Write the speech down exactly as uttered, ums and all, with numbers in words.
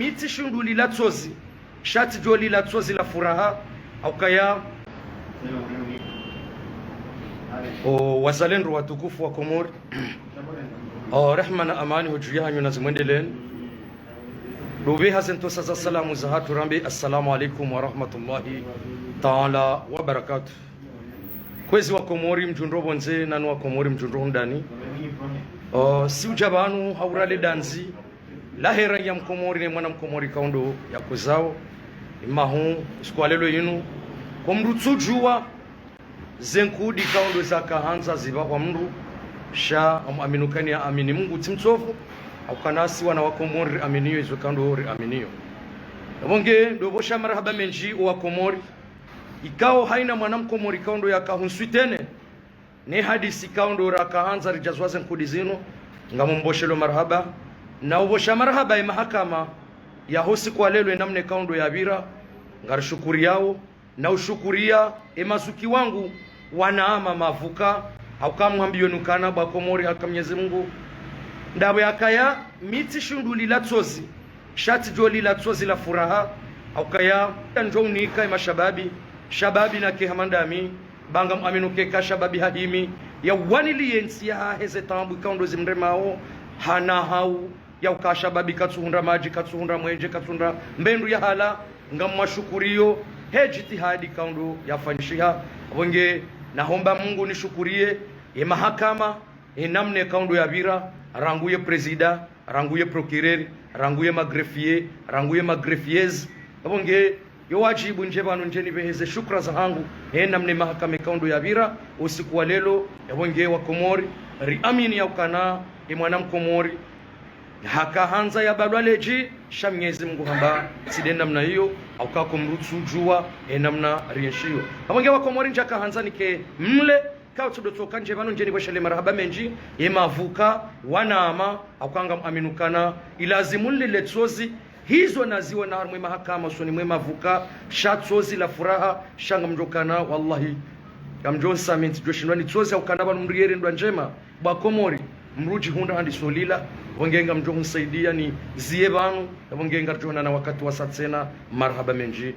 mi tsishindru lila tsozi, sha tsidjo lila tsozi la furaha, haukaya o wazalendo watukufu wa Komori. O rehma na amani ho dju yahanyu nazimwendeleeni. Ndo upveha ze ntrosa za salamu zahatru rambe, assalamu alaikum wa rahmatullahi taala wa barakatuh. Kwezi wa Komori mdjo ndro pvondze, nanu wa Komori mdjo ndro hundani. O, si udja pvanu ha urale dandzi lahe raiya mkomori ne mwana mkomori kaundo yakozao. Imahu, siku wa leo yinu, ko mdru tsudjuwa ze nkudi kaundo zaka handza zipvahwa mdru, sha amu aminu kani ya amini Mungu tsi mtsovu, haukana si wana wa Komori riaminiyo izo kaundo riaminiyo. Yapvo nge ndo pvosha marahaba mendji o wa Komori, ikao haina mwana mkomori kaundo yaka hunswitene ne hadisi kaundo raka handza ridjazwa ze nkudi zinu, ngamumpvoshelo marahaba. Na upvosha marahaba ye mahakama yaho siku wa leo ye namna kaundo yapvira, ngarishukuriyao, na ushukuriya ye mazuki wangu wanaama mavuka, hauka mwambiyo nukana bwa Komori haka Mnyezi Mungu. Ndapvo yakaya mi tsishindru lila tsozi, sha tsidjo lila tsozi la furaha, haukaya ndjo unika ye mashababi, shababi nake hama ndami, ba ngamu aminu keka shababi hahimi, ya waniliye ntsi yahahe ze taabu kaundo zimremao, hana hau, yauka shababi katsuhundra madji, katsuhundra mwenje, katsuhundra mbendru ya hala, ngamu mashukuriyo, he djitihadi kaundo yafanyishiha. Yapvo nge nahomba Mungu nishukuriye ye mahakama, ye namna kaundo yapvira, rangu ye prezida, rangu ye procureur, rangu ye magreffier, rangu ye magreffiers. Yapvo nge yo wadjibu ndje pvanu ndje nipvehe ze shukra zahangu, he namna mahakama kaundo yapvira o siku wa leo. Yapvo nge wa Komori, riamini yaukana ye mwana mkomori haka handza yapvalwa ledji, sha Mnyezi Mungu hamba tsi nde namna iyo, hauka ko mdru tsudjuwa ye namna rienshiyo. Yapvo nge wa Komori ndjaka handza nike mle, kautsudo tsoka ndje pvanu ndje nipvoshele marahaba mendji ye mavuka wanaama, hauka ngamu aminu kana ilazimu nilile tsozi, hizo naziwona harumwa ye mahakama usoni mwe mavuka, sha tsozi la furaha, sha ngamdjo kana, wallahi, ngamdjo nsamintsi djo shindwa ni tsozi, haukana pvanu mdru yere ndrwa ndjema, bwa Komori, mdru djihundra handi solila. Yapvo nge ngamdjo hunsaidiya niziye pvanu, yapvo nge ngaridjo honana wakati wasa tsena, marahaba mendji.